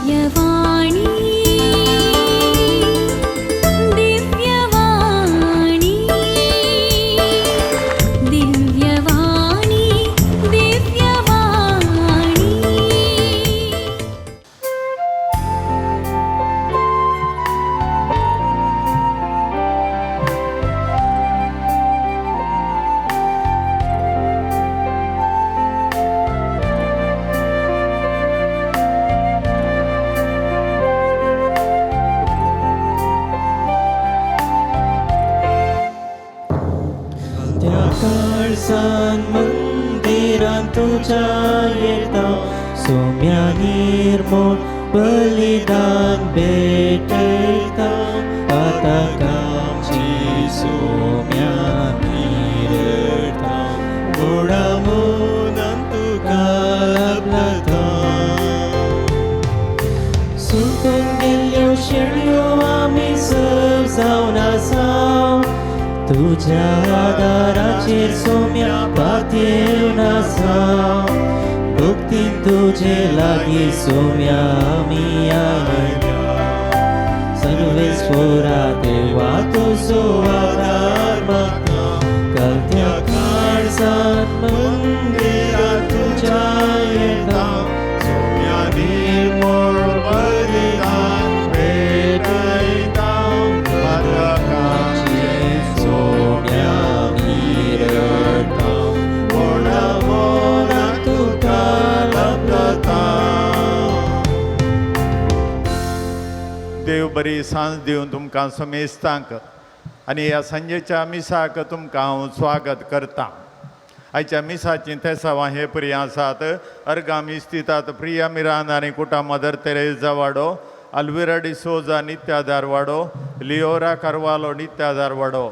दिव्यवाणी दिव्यवाणी दिव्यवाणी दिव्यवाणी। त्या काळसान मंदिरान तुज्या येता सोम्या निर्मोळ बलिदान भेटयता पातकांची सोम्या मिरता गोडामोनान तुका लबलता सुकून गेल्ल्यो शेळयो आमी सब जावन आसा तुज्या आदाराचेर सोम्या पातयेवन आसा भक्तीन तुजे लागीं सोम्या आमी आयल्या सर्वेस्पोरा देवा तुजो आदार मागता कलत्या काळजान मंदिरा तुज्या येता सोम्या निर्मोळ बलिदान भेटयता पातकांचे सोम्या मिरता मोडा मोना तुका लबलता। देव बरी सांज दिवन तुमकां समेस्तांक आनी ह्या सांजेच्या मिसाक तुमकां हांव स्वागत करता। आयच्या मिसाचीं तेसावां हे परी आसात। अर्गां मीस दितात प्रिया मिरांद आनी कुटा मदर तेरेजा वाडो, अल्विरा डिसोजा नित्यादार वाडो, लियोरा कार्वालो नित्यादार वाडो।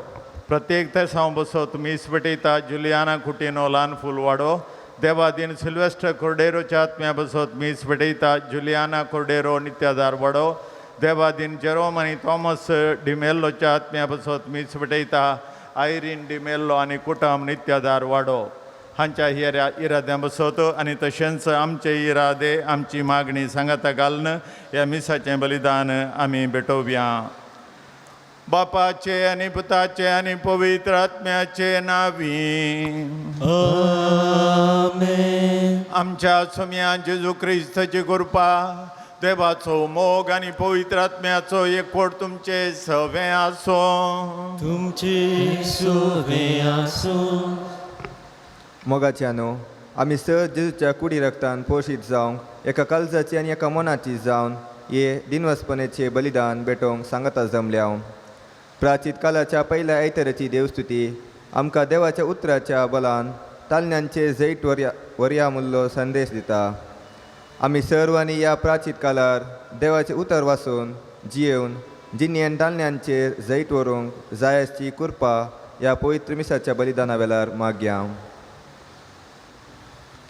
प्रत्येक तेसांव बसत मीस पेटयता जुलियाना कुटिनो ल्हान फूल वाडो, देवादीन सिल्वेस्टर कोर्डेरोच्या आत्म्या बसत मीस पेटयता जुलियाना कोर्डेरो नित्यादार वाडो, देवादीन जेरोम आनी थॉमस डिमेल्लोच्या आत्म्या बसत मीस पेटयता आयरीन डिमेल्लो आनी कुटाम नित्यादार वाडो। हांच्या हिऱ्या इराद्यां बसत आनी तशेंच आमचे इरादे आमची मागणी सांगाता घालून ह्या मिसाचें बलिदान आमी भेटोवया। बापाचे आनी पुताचे आनी पवित्र आत्म्याचे नावी आमेन। आमच्या सोम्या जेजू क्रिस्ताची कृपा, देवाचो मोग आनी पवित्र आत्म्याचो एकवट तुमचे सवें आसूं। तुमचे सोवे आसूं। मोगाच्यानो आमी सर जेजूच्या कुडी रक्तान पोशीत जावंक एका काळजाची आनी एका मनाची जावन हे दिनवसपणेचे बलिदान भेटोवंक सांगता जमल्या। प्राचीत कालाच्या पयल्या आयताराची देवस्तुती आमकां देवाच्या उतराच्या बलान तालण्यांचे जैत वरया वरया मुल्लो संदेश दिता। आमी सर्वांनी ह्या प्राचीत कालार देवाचें उतर वाचून जियेवन जिणेन तालण्यांचेर जैत व्हरूंक जाय आसची कृपा ह्या पवित्र मिसाच्या बलिदाना वेळार मागया।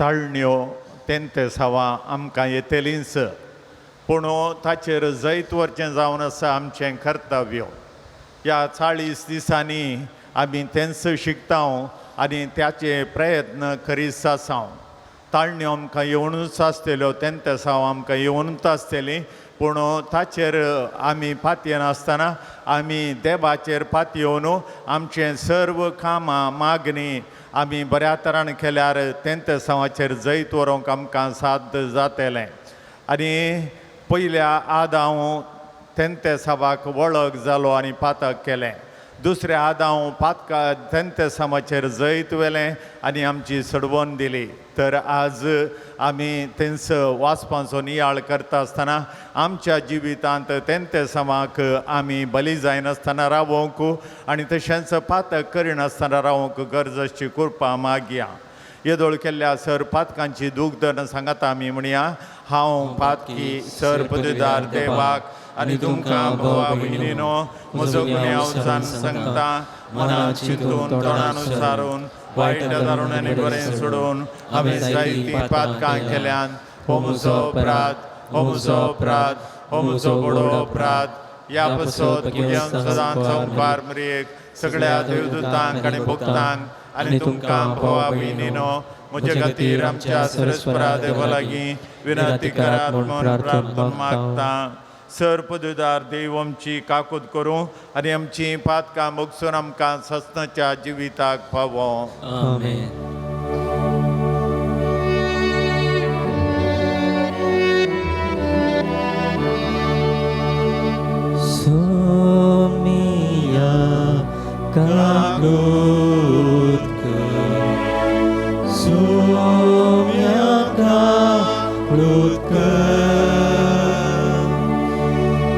ताळण्यो तेंतेसावां आमकां येतलींच, पूण ताचेर जैत व्हरचें जावन आसा आमचें कर्तव्य। ह्या 40 दिसांनी आमी तेंच शिकता आनी त्याचे प्रयत्न करीत आसा। ताळण्यो आमकां येवनूच आसतल्यो, तेंतेसांव आमकां येवनूच आसतलीं, पूण ताचेर आमी पातयेनासतना आमी देवाचेर पातयेवन आमचें सर्व कामां मागणी आमी बऱ्या तरान केल्यार तेंतेसांवाचेर जैत व्हरूंक आमकां साध्य जातलें। आनी पयल्या आदांव तेंतेसावाक वळख जालो आनी पातक केलें, दुसऱ्या आदांव पातका तेंतेसावाचेर जैत व्हेलें आनी आमची सडवण दिली। तर आज आमी तेंच वाचपाचो नियाळ करता आसतना आमच्या जिवितांत तेंतेसावाक आमी बली जायनासतना रावोंक आनी तशेंच पातक करिनासतना रावोंक गरज आसची कृपा मागया। येदोळ केल्ल्या सर पातकांची दूख धरून सांगाता आमी म्हणया, हांव पातकी सर पदवीदार देवाक आनी तुमकां भावा भयणीनो म्हजो गुन्यांव जाण सांगता, मनात चिंतून तोंडान उच्चारून वायट दारून आनी बरें सोडून हांवें जायतीं पातकां केल्यान। हो म्हजो अपराध, हो म्हजो अपराध, हो म्हजो व्हडलो अपराध। ह्या पासत तुज्या सदांच संवकार मरयेक सगळ्या देवदूतांक आनी भक्तांक आनी तुमकां भावा भयणीनो म्हजे खातीर आमच्या सरस्परा देवा लागीं विनंती करात म्हूण प्रार्थना मागता. सर पदवीदार देव आमची काकूत करूं आनी आमची पातकां मोगसून आमकां सस्नाच्या जिविताक पावो. आमेन. Sumia kalutka, sumia kalutka,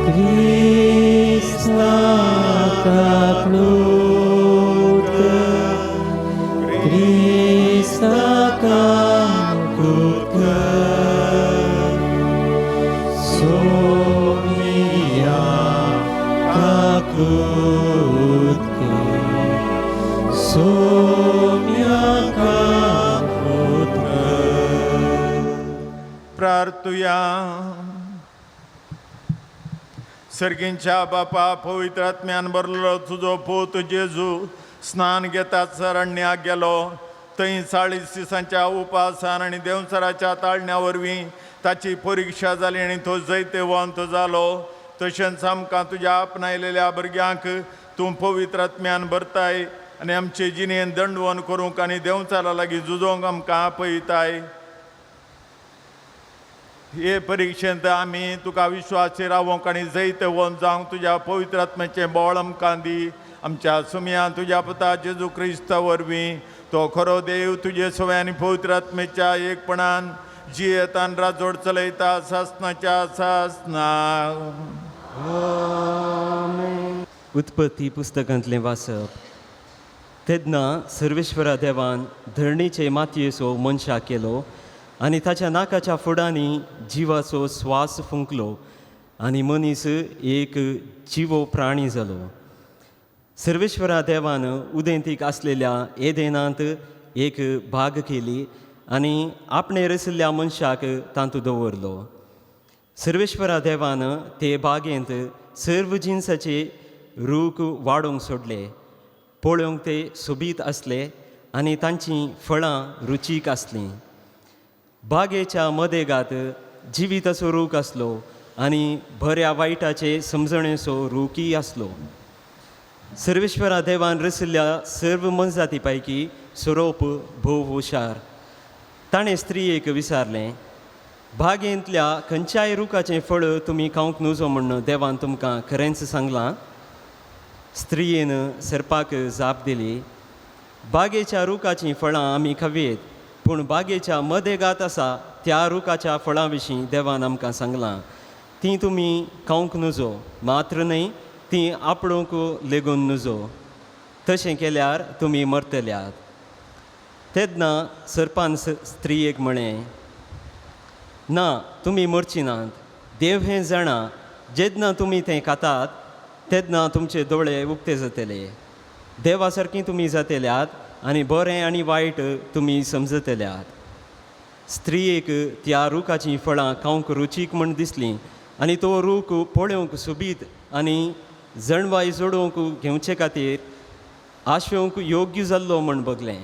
Krishna kalutka, Krishna kalutka, Sumia kalutka, Sumia kalutka. प्रार्थुया. सर्गींच्या बापा, पवित्र आत्म्यान भरलो तुजो पूत जेजू स्नान घेतात अरण्याक गेलो. थंय 40 दिसांच्या उपासान आनी देंवचाराच्या ताळण्या वरवीं ताची परिक्षा जाली आनी तो जैतवंत जालो. तशेंच आमकां तुज्या आपणायलेल्या भुरग्यांक तूं पवित्र आत्म्यान भरताय आनी आमचे जिणेन दंडवण करूंक आनी देंवचारा लागीं झुजोंक आमकां आपयताय. हे परिक्षेंत आमी तुका विश्वासी रावोंक आनी जैतवंत जावंक तुज्या पवित्र आत्म्याचें बळ आमकां दी. आमच्या सुमयान तुज्या पुता जेजू क्रिस्ता वरवीं तो खरो देव तुजे सवय आनी पवित्र आत्मेच्या एकपणान जियेतान राजोड चलयता सासनाच्या सासना. उत्पत्ती पुस्तकांतलें वाचप. तेन्ना सर्वेश्वरा देवान धरणीचे मातयेचो मनशाक केलो आनी ताच्या नाकाच्या फुडांनी जिवाचो स्वास फुंकलो आनी मनीस एक जिवो प्राणी जालो. सर्वेश्वरा देवान उदेंतीक आसलेल्या एदेनांत एक बाग केली आनी आपणें रचिल्ल्या मनशाक तातूंत दवरलो. सर्वेश्वरा देवान ते बागेंत सर्व जिनसाचे रूख वाडोवंक सोडले. पळोवंक ते सोबीत आसले आनी तांचीं फळां रुचीक आसलीं. बागेच्या मदेगात जिविताचो रूख आसलो आनी बऱ्या वायटाचे समजणेचो रूखय आसलो. सर्वेश्वरा देवान रचिल्ल्या सर्व मनजाती पैकी सोरोप भोव हुशार. ताणें स्त्रियेक विचारलें, बागेंतल्या खंयच्याय रुखाचें फळ तुमी खावंक नुजो म्हूण देवान तुमकां खरेंच सांगलां? स्त्रियेन सर्पाक जाप दिली, बागेच्या रुखाचीं फळां आमी खावयेत, पूण बागेच्या मदेगात आसा त्या रुखाच्या फळां विशीं देवान आमकां सांगलां, तीं तुमी खावंक नुजो, मात्र न्हय तीं आपडूंक लेगून नुजो, तशें केल्यार तुमी मरतल्यात. तेन्ना सर्पान स्त्रियेक म्हळें, ना, तुमी मरची नात. देव हें जाणा, जेन्ना तुमी तें खातात तेन्ना तुमचे दोळे उक्ते जातले, देवा सारकीं तुमी जातल्यात आनी बरें आनी वायट तुमी समजतल्यात. स्त्रियेक त्या रुखाचीं फळां खावंक रुचीक म्हूण दिसलीं आनी तो रूख पळोवंक सोबीत आनी जणवाय जोडोवंक घेवचे खातीर आशेवंक योग्य जाल्लो म्हूण बगलें.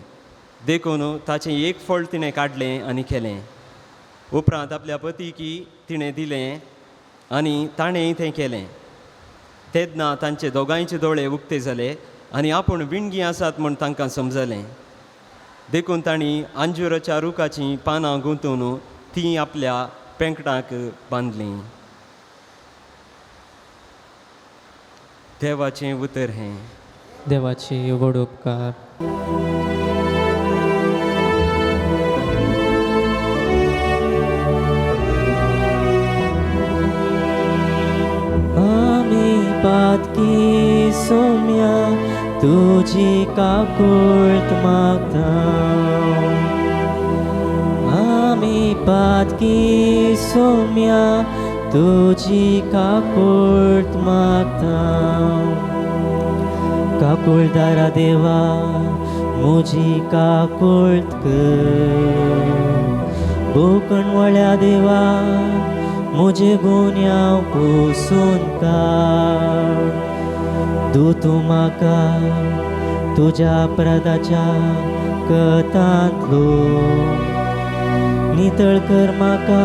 देखून ताचें एक फळ तिणें काडलें आनी केलें. उपरांत आपल्या पतीकी तिणें दिलें आनी ताणेंय तें केलें. तेन्ना तांचे दोगांयचे दोळे उक्ते जाले आनी आपूण विणगी आसात म्हूण तांकां समजलें. देखून तांणी अंजुराच्या रुखाचीं पानां गुंतून तीं आपल्या पेंकटाक बांदलीं. देवाचें उतर हें. देवाची व्हड उपकार. आमी पातकी सोम्या तुजी काकूळत मागता, आमी पातकी सोम्या तुजी काकूळत मागता. काकुळदारा देवा म्हजी काकूळत कर, बोकणवळ्या देवा म्हजे गुन्यांव पुसून काड. तूं तूं म्हाका तुज्या अपराधाच्या रगतांतलो. नितळ कर म्हाका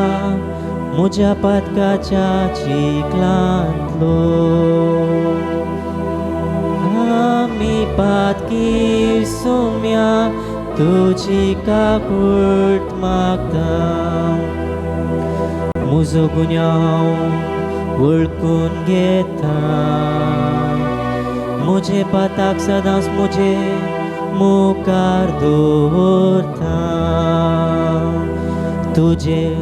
म्हज्या पातकाच्या चिखलांतलो. आमी पातकी सोम्या तुजी काकूट मागता. म्हजो गुन्यांव वळखून घेता. म्हजे पाताक सदांच म्हजे मुखार दवरता. तुजेर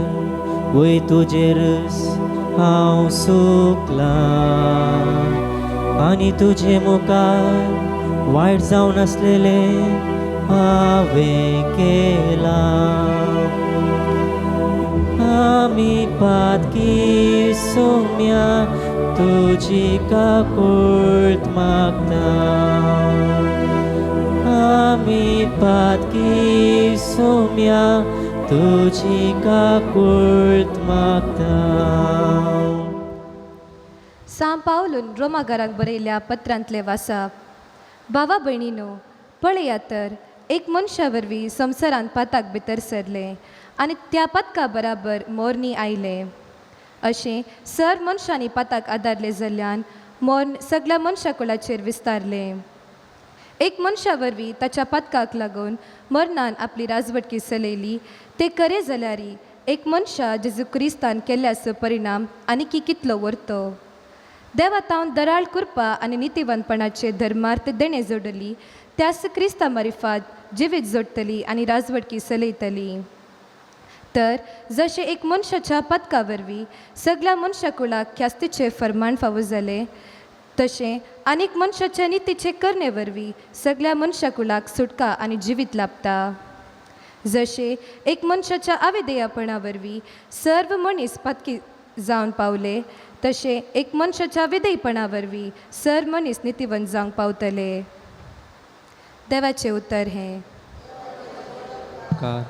वय तुजेरच हांव सुकलां आनी तुजे मुखार वायट जावन आसलेलें हांवें केलां. आमी पातकी सोम्या तुजी काकूट मागता. आमी पातकी सोम्या तुजी काकूट मागता. सां पावलून रोमागाराक बरयल्या पत्रांतले वासाप. भावा भयणीनो, पळया तर एक मनशा वरवीं संवसारांत पाताक भितर सरलें आनी त्या पातका बराबर मोरनी आयलें. अशें सर मनशांनी पाताक आदारलें जाल्ल्यान मोर्न सगल्या मनशा कुळाचेर विस्तारलें. एक मनशा वरवीं ताच्या पातकाक लागून मरणान आपली राजवटकी चलयली तें खरें जाल्यार एक मनशा जेजू क्रिस्तान केल्ल्याचो परिणाम आनीकी कितलो व्हरतो. देवा तावन दराळ कृपा आनी नितीवंतपणाचे धर्मार्थ देणें जोडली त्यास क्रिस्ता मारिफात जिवीत जोडटली आनी राजवटकी चलयतली. तर जशें एक मनशाच्या पदका वरवीं सगल्या मनशा कुळाक ख्यास्तीचें फर्माण फावो जालें तशें आनीक मनशाच्या नितीचे करणे वरवीं सगल्या मनशा कुळाक सुटका आनी जिवीत लाभता. जशें एक मनशाच्या आविदेयापणा वरवीं सर्व मनीस पातकी जावन पावले तशें एक मनशाच्या विधेयपणा वरवीं सर्व मनीस नितीवंत जावंक पावतले. देवाचें उतर हें. कार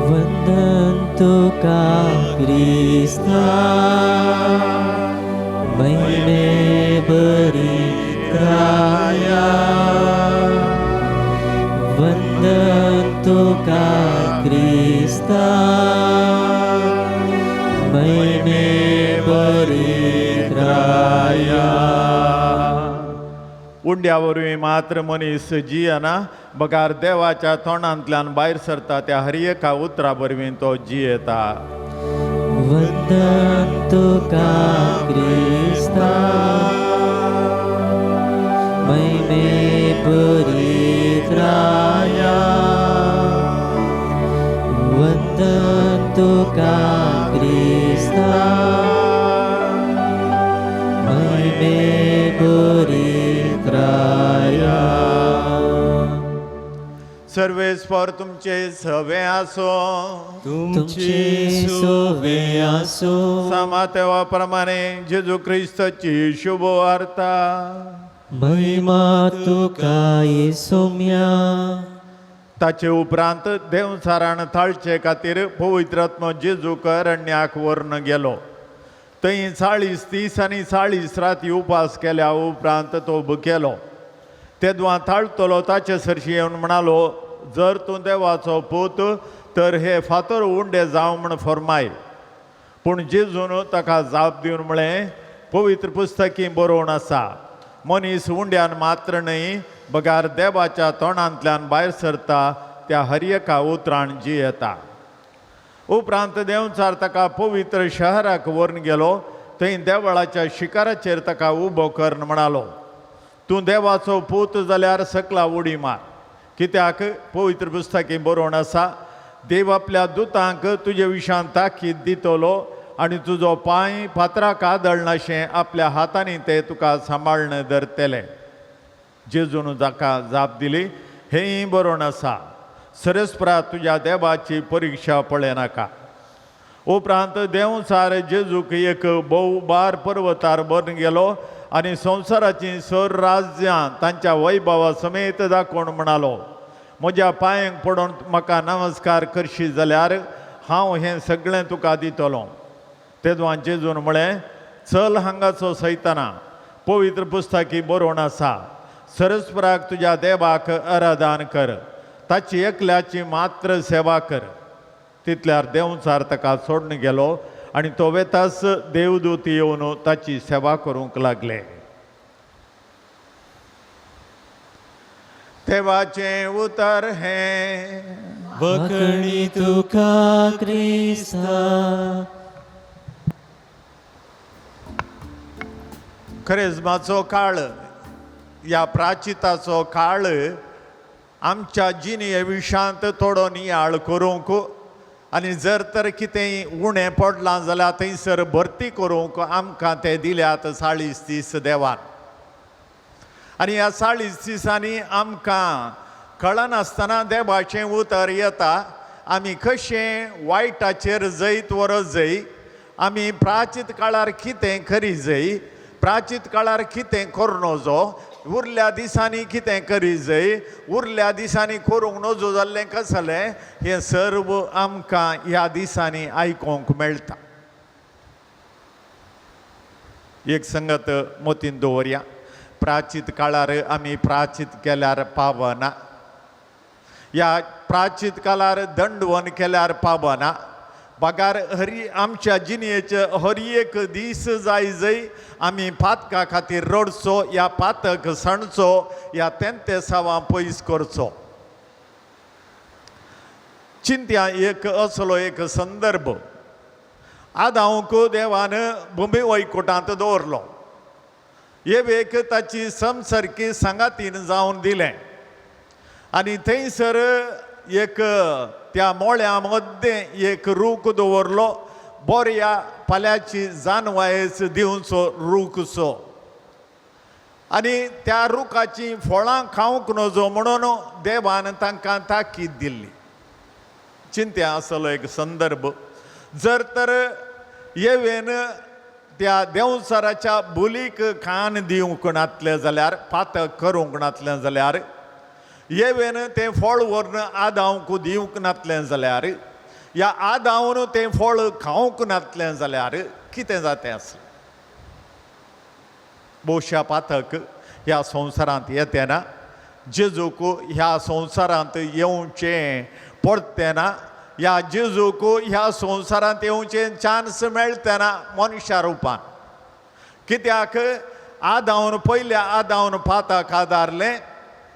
वंदन तुका क्रिस्ता महिमे बरी राया. वंदन तुका क्रिस्ता महिमे बरी राया. उंड्या वरवीं मात्र मनीस जियेना बगार देवाच्या तोंडांतल्यान भायर सरता त्या हर एका उतरा वरवीं तो जियेता. वंदन तुका क्रिस्ता महिमे परित्राया. वंदन तुका क्रिस्ता महिमे परित्राया. सर्वेस्पर तुमचे सवे आसो. तुमचे सोवे आसो. सामातेवा प्रमाणे जेजू क्रिस्ताची शुभ वार्ता. महिमा तुका येसोम्या. ताचे उपरांत देंवचारान ताळचे खातीर पवित्रात्मो जेजूक अरण्याक व्हरून गेलो. थंय 40 दीस आनी 40 राती उपास केल्या उपरांत तो भुकेलो. तेदवां ताळतलो ताचे सरशी येवन म्हणालो, जर तूं देवाचो पूत तर हे फातर उंडे जावं म्हण फर्माय. पूण जेजून ताका जाप दिवन म्हळें, पवित्र पुस्तकी बरोवन आसा, मनीस उंड्यान मात्र न्हय बगार देवाच्या तोंडांतल्यान भायर सरता त्या हर एका उतरान जियेता. उपरांत देंवचार ताका पवित्र शहराक व्हरून गेलो. थंय देवळाच्या शिखराचेर ताका उबो करून म्हणालो, तूं देवाचो पूत जाल्यार सकला उडी मार. कित्याक पवित्र पुस्तकी बरोवन आसा, देव आपल्या दुतांक तुजे विशान ताकीद दितलो आनी तुजो पांय फातराक आदळनाशें आपल्या हातांनी ते तुका सांबाळून धरतले. जेजून जाका जाप दिली, हेंय बरोवन आसा, सरस्परा तुज्या देवाची परिक्षा पळयनाका. उपरांत देंवचार जेजूक एक भोव बार पर्वतार व्हरून गेलो आनी संवसाराचीं सर राज्यां तांच्या वैभवा समेत दाखोवन म्हणालो, म्हज्या पांयांक पडून म्हाका नमस्कार करशी जाल्यार हांव हें सगळें तुका दितलो. तेदवां जेजून म्हळें, चल हांगाचो सैताना, पवित्र पुस्तकी बरोवन आसा, सरस्पराक तुज्या देवाक आराधन कर, ताची एकल्याची मात्र सेवा कर. तितल्यार देंवचार ताका सोडून गेलो आनी तो वेतास देवदूत येवन ताची सेवा करूंक लागले. देवाचें उतर हें. वखणी तुका क्रिस्ता. खरेजमाचो काळ, ह्या प्राचिताचो काळ आमच्या जिणे विशांत थोडो नियाळ करूंक आनी जर तर कितेंय उणें पडलां जाल्यार थंयसर भरती करूंक आमकां ते दिल्यात 40 दीस देवान. आनी ह्या 40 दिसांनी आमकां कळनासतना देवाचें उतर येता. आमी कशें वायटाचेर जैत व्हरत जाय, आमी प्राचीत काळार कितें करी जाय, प्राचीत काळार कितें करूं नजो, उरल्या दिसांनी कितें करी जाय, उरल्या दिसांनी करूंक नजो जाल्लें कसलें, हें सर्व आमकां ह्या दिसांनी आयकूंक मेळटा. एक संगत मोतीन दवरया, प्राचीत काळार आमी प्राचीत केल्यार पावना, ह्या प्राचीत काळार दंडवन केल्यार पावना. बगार हरी आमच्या जिणेचे हर एक दीस जाय जय आमी पातका खातीर रडचो, ह्या पातक सणचो, ह्या तेंतेसावां पयस करचो. चिंत्या एक असलो एक संदर्भ. आदांक देवान भुमी वैकुटांत दवरलो, एवेक ताची समसारकी सांगातीन जावन दिलें आनी थंयसर एक त्या मोळ्या मद्दें एक रूख दवरलो, बोरया पाल्याची जानवायच दिवचो रूखसो, आनी त्या रुखाचीं फळां खावंक नजो म्हणून देवान तांकां ताकीद दिल्ली. चिंत्या आसलो एक संदर्भ. जर तर येवेन त्या देंवचाराच्या बोलीक कान दिवंक नातलें जाल्यार, पातक करूंक नातलें जाल्यार, येवेन तें फळ व्हरून आदावंक दिवंक नातलें जाल्यार, ह्या आदावन तें फळ खावंक नातलें जाल्यार कितें जातें आसलें? बोशा पातक ह्या संवसारांत येते ना, जेजूक ह्या संवसारांत येवचें पडतें ना, ह्या जेजूक ह्या संवसारांत येवचें चान्स मेळटे ना मनशा रुपान. कित्याक आदावन पयल्या आदावन पातक आदारलें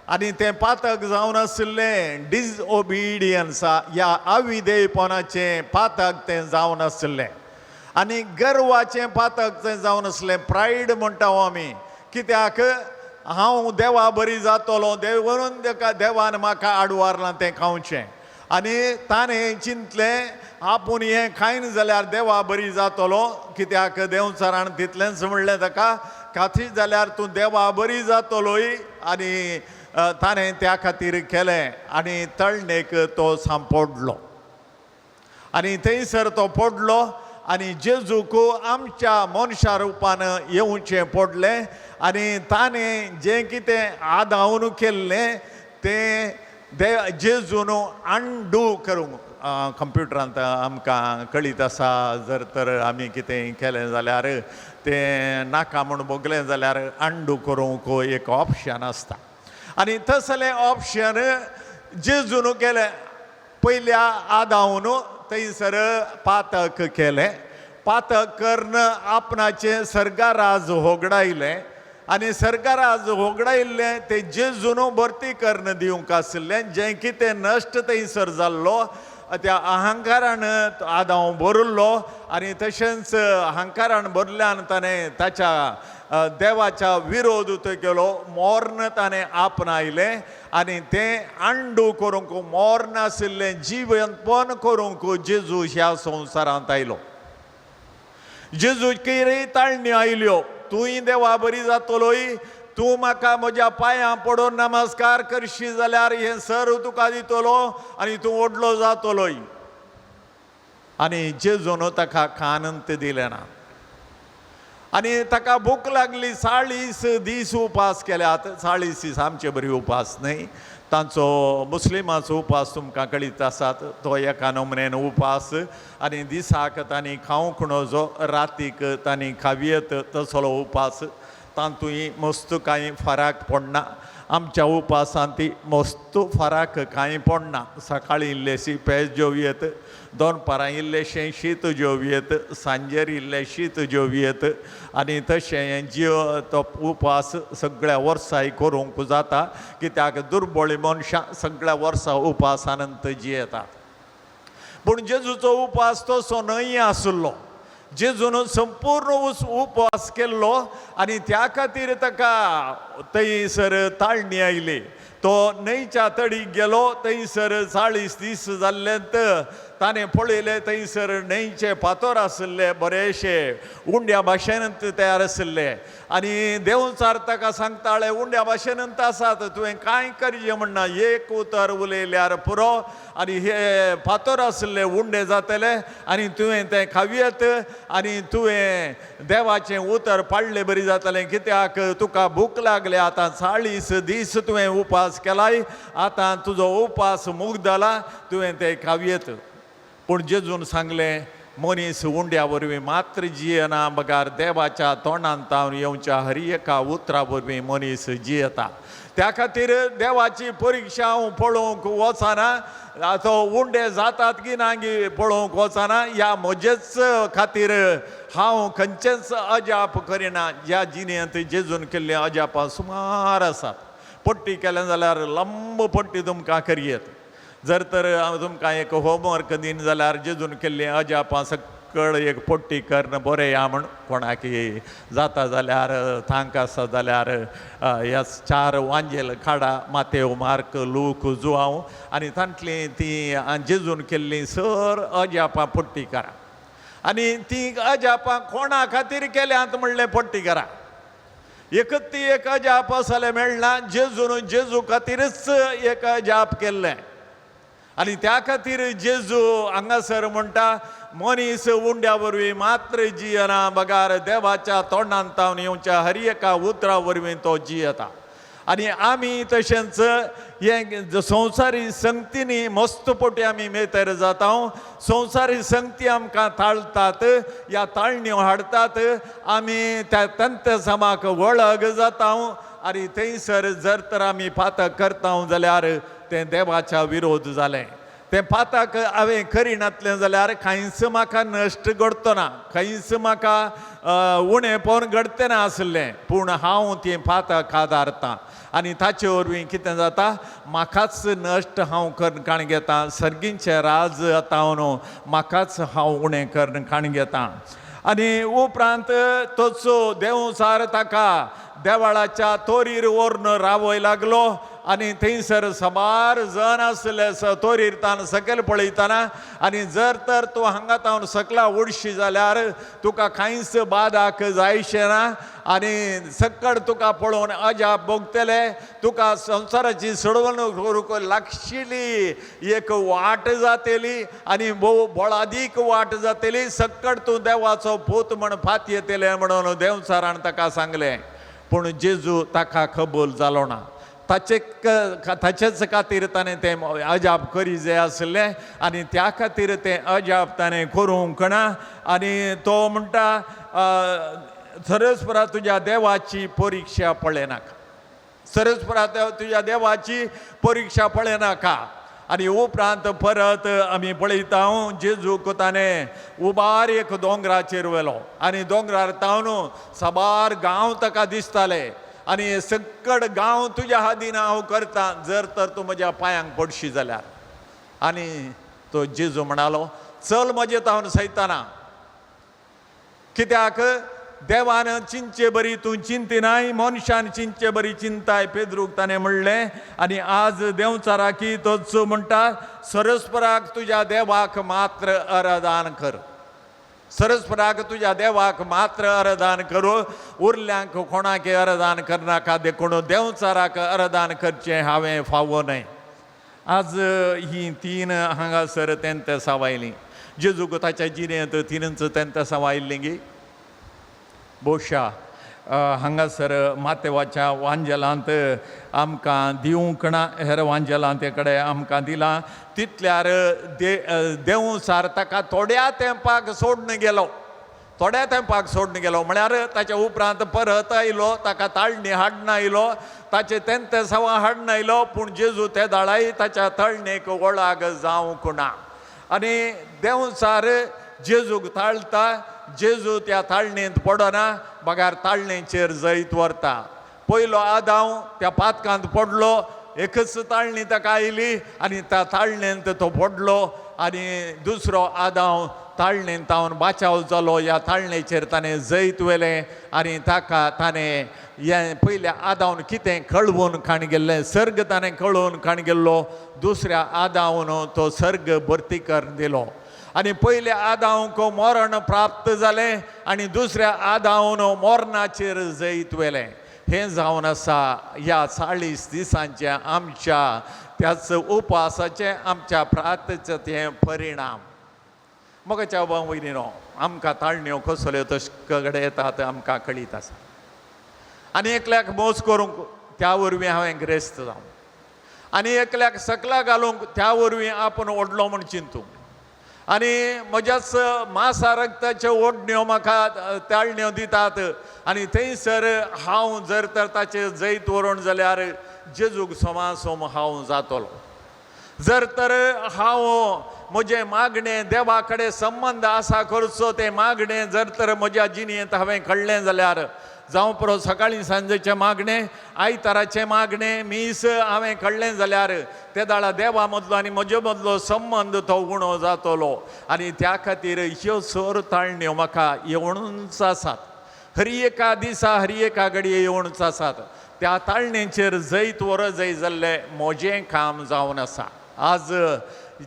आनी तें पातक जावन आशिल्लें डिसओबिडियन्सा, ह्या अविधेयपणाचें पातक तें जावन आशिल्लें आनी गर्वाचें पातक तें जावन आसलें. प्रायड म्हणटा आमी, कित्याक हांव देवा बरी जातलो, देव म्हणून तेका देवान म्हाका आडवारलां तें खावचें आनी ताणें चिंतलें आपूण हें खायन जाल्यार देवा बरी जातलो. कित्याक देंवचारान तितलेंच म्हणलें ताका, खातीर जाल्यार तूं देवा बरी जातलोय, आनी ताणें त्या खातीर केलें आनी तळणेक तो सांपडलो आनी थंयसर तो पडलो आनी जेजूक आमच्या मनशा रुपान येवचें पडलें आनी ताणें जें कितें आदावन केल्लें तें दे जेजून अंडू करूंक. कंप्युटरांत आमकां कळीत आसा, जर तर आमी कितें केलें जाल्यार तें नाका म्हूण भोगलें जाल्यार अंडू करूंक एक ऑप्शन आसता आनी तसलें ऑप्शन जेजून केलें. पयल्या आदावन थंयसर पातक केलें, पातक करून आपणाचें सर्गाराज होगडायलें आनी सर्गाराज होगडायल्लें तें जेजून भरती करून दिवंक आशिल्लें. जें कितें नश्ट थंयसर जाल्लो त्या अहंकारान आदांव भरिल्लो आनी तशेंच अहंकारान भरल्यान ताणें ताच्या देवाच्या विरोध तो केलो, मोर्न ताणें आपणायलें आनी तें अंडू करूंक, मोर्न आशिल्लें जिवंतपण करूंक जेजू ह्या संवसारांत आयलो. जेजू कितें ताळण्यो आयल्यो, तूंय देवा बरी जातलोय, तूं म्हाका म्हज्या पांयां पडून नमस्कार करशी जाल्यार हें सर्व तुका दितलो आनी तूं व्हडलो जातलोय. आनी जेजून ताका कानंत दिलें ना. आनी ताका भूक लागली. 40 दीस उपास केल्यात. 40 दीस आमचे बरी उपास न्हय, तांचो मुस्लिमाचो उपास तुमकां कळीत आसात, तो एका नमुनेन उपास आनी दिसाक तांणी खावंक नजो, रातीक तांणी खावयेत तसलो उपास. तातूंय मस्त कांय फरक पडना. आमच्या उपासांत ती मस्त फरक कांय पडना. सकाळीं इल्लेशी पेज जेवयेत, दनपारां इल्लेशें शीत जेवयेत, सांजेर इल्लें शीत जेवयेत आनी तशें जिव तो उपास सगळ्या वर्साय करूंक जाता, कित्याक दुर्बळी मनशां सगळ्या वर्सा उपासानंत जियेतात. पूण जेजूचो उपास तसो न्हय आसलो. जेजून संपूर्ण उपवास केल्लो आनी त्या खातीर ताका थंयसर ताळणी आयली. तो न्हंयच्या तडीक गेलो, थंयसर 40 दीस जाल्लेंत ताणें पळयलें थंयसर न्हंयचे फातर आशिल्ले बरेशे उंड्या भाशेन तयार आशिल्ले आनी देंवचार ताका सांगताले उंड्या भाशेन आसात, तुवें कांय करचें म्हणना, एक उतर उलयल्यार पुरो आनी हे फातर आशिल्ले उंडे जातले आनी तुवें तें खावयेत आनी तुवें देवाचें उतर पाळ्ळें बरी जातलें, कित्याक तुका भूक लागली, आतां 40 दीस तुवें उपास केलाय, आतां तुजो उपास मुगदला, तुवें तें खावयेत. पूण जेजून सांगलें मनीस उंड्या वरवीं मात्र जियेना बगार देवाच्या तोंडान तावन येवच्या हर एका उतरा वरवीं मनीस जियेता. त्या खातीर देवाची परिक्षा हांव पळोवंक वचना, तो उंडे जातात की ना गी पळोवंक वचना, ह्या म्हजेच खातीर हांव खंयचेंच अजाप करिना. ज्या जिणेंत जेजून केल्लीं अजापां सुमार आसात. पट्टी केलें जाल्यार लंब पट्टी तुमकां करयेत. जर तर हांव तुमकां एक होमवर्क दीन जाल्यार जेजून केल्लीं अजापां सकळ एक पट्टी करून बरया म्हण, कोणाक जाता जाल्यार तांक आसा जाल्यार ह्या 4 वांजेल काडा, मातेव, मार्क, लूक, जुआंव आनी तांतलीं तीं जेजून केल्लीं सर अजापां पट्टी करा आनी तीं अजापां कोणा खातीर केल्यांत म्हणलें पट्टी करा. एकच ती एक अजाप आसलें मेळना, जेजून जेजू खातीरच एक अजाप केल्लें आनी त्या खातीर जेजू हांगासर म्हणटा मनीस उंड्या वरवीं मात्र जियेना बगार देवाच्या तोंडान तावन येवच्या हर एका उतरा वरवीं तो जियेता. आनी आमी तशेंच हे संवसारी संगतींनी मस्त पोटी आमी मेतर जाता, संवसारी संगती आमकां ताळटात, ह्या ताळण्यो हाडटात, आमी त्या तंतसमाक वळग जाता आनी थंयसर जर तर आमी पातक करता जाल्यार तें देवाच्या विरोध जालें. तें पातक हांवें करिनातलें जाल्यार कांयच म्हाका नश्ट घडतो ना, कांयच म्हाका उणेपण घडतें ना आसलें, पूण हांव तें पातक आदारतां आनी ताचे वरवीं कितें जाता, म्हाकाच नश्ट हांव करून काण घेता, सर्गींचें राज आतां न्हू म्हाकाच हांव उणें करून काण घेता. आनी उपरांत तोच देंवचार ताका देवाळाच्या तोरीर व्हरून रावय लागलो आनी थंयसर साबार जण आसले तोरीर तान सकयल पळयतना आनी जर तर तूं हांगा तावन सकला उडशी जाल्यार तुका कांयच बादाक जायशें ना आनी सकड तुका पळोवन अजाप भोगतले, तुका संवसाराची सोडवणूक करूंक लागशिली एक वाट जातली आनी भोव बळादीक वाट जातली, सकड तूं देवाचो पूत म्हण फात येतले म्हणून देंवचारान ताका सांगलें. पूण जेजू ताका कबूल जालो ना. ताचेच खातीर ताणें तें अजाप करी जाय आसलें आनी त्या खातीर तें अजाप ताणें करूंक ना. आनी तो म्हणटा सरस्परा तुज्या देवाची परिक्षा पळयनाका, सरस्परा तुज्या देवाची परिक्षा पळयनाका. आनी उपरांत परत आमी पळयता जेजूक ताणें उबार एक दोंगराचेर व्हेलो आनी दोंगरार तावन साबार गांव ताका दिसताले आनी सकड गांव तुज्या हातीन हांव करता जर तर तूं म्हज्या पांयांक पडशी जाल्यार. आनी तो जेजू म्हणालो चल म्हजे तावन सैताना, कित्याक देवान चिंतचे बरी तूं चिंतिनाय, मनशान चिंतचे बरी चिंताय पेद्रूक ताणें म्हणलें. आनी आज देंवचाराकी तोच म्हणटा सरस्पराक तुज्या देवाक मात्र अरदान कर, सरस्पराक तुज्या देवाक मात्र अरदान करू, उरल्यांक कोणाक अरदान करनाका, देखून देंवचाराक अरदान करचें हांवें फावो न्हय. आज ही 3 हांगासर तेंतेसांव आयलीं. जेजूक ताच्या जिणेंत 3 तेंतेसांव आयिल्लीं गी. बोशा हांगासर मातेवाच्या वांजेलांत आमकां दिवंक ना, हेर वांजेलांत कडेन आमकां दिलां. तितल्यार देंवचार ताका थोड्या तेंपाक सोडून गेलो, थोड्या तेंपाक सोडून गेलो म्हळ्यार ताच्या उपरांत परत आयलो, ताका ताळणी हाडून आयलो, ताचे तेंतेसांवां हाडून आयलो, पूण जेजू ते दाळाय ताच्या तळणेक वळाग जावंक ना. आनी देंवचार जेजूक ताळटा, जेजू त्या ताळणेंत पडना, बगार ताळणेचेर जैत व्हरता. पयलो आदांव त्या पातकांत पडलो, एकच ताळणी ताका आयली आनी त्या ताळणेंत तो पडलो, आनी दुसरो आदांव ताळणेंत तावन बाचाव जालो, ह्या ताळणेचेर ताणें जैत व्हेलें आनी ताका ताणें हें पयल्या आदावन कितें कळवून काण गेल्लें, सर्ग ताणें कळोवन काण गेल्लो, दुसऱ्या आदावन तो सर्ग भरती करून दिलो. आनी पयल्या आदावंक मरण प्राप्त जालें आनी दुसऱ्या आदावन मरणाचेर जैत व्हेलें. हें जावन आसा ह्या 40 दिसांचें आमच्या त्याच उपासाचें, आमच्या प्रार्थनेचें तें परिणाम. मोगाच्या भाव भयणीनो, आमकां ताळण्यो कसल्यो तशे कडेन येतात आमकां कळीत आसा. आनी एकल्याक मोस करूंक त्या वरवीं हांवें ग्रेस्त जावं, आनी एकल्याक सकला घालूंक त्या वरवीं आपूण व्हडलो म्हूण चिंतूंक, आनी म्हज्याच मासा रक्ताच्यो ओडण्यो म्हाका ताळण्यो दितात आनी थंयसर हांव जर तर ताचेर जैत व्हरून जाल्यार जेजूक सोमासोम हांव जातलो. जर तर हांव म्हजें मागणें देवा कडेन संबंद आसा करचो तें मागणें जर तर म्हज्या जिणेंत हांवें कळ्ळें जाल्यार, जावं पुरो सकाळीं सांजेचें मागणें, आयताराचें मागणें, मीस हांवें कळ्ळें जाल्यार ते दाळा देवा मदलो आनी म्हजे मदलो संबंद तो उणो जातलो. आनी त्या खातीर ह्यो सर ताळण्यो म्हाका येवनूच आसात, हर एका दिसा हर एका घडये येवनूच आसात. त्या ताळणेचेर जैत व्हर जाय जाल्लें म्हजें काम जावन आसा. आज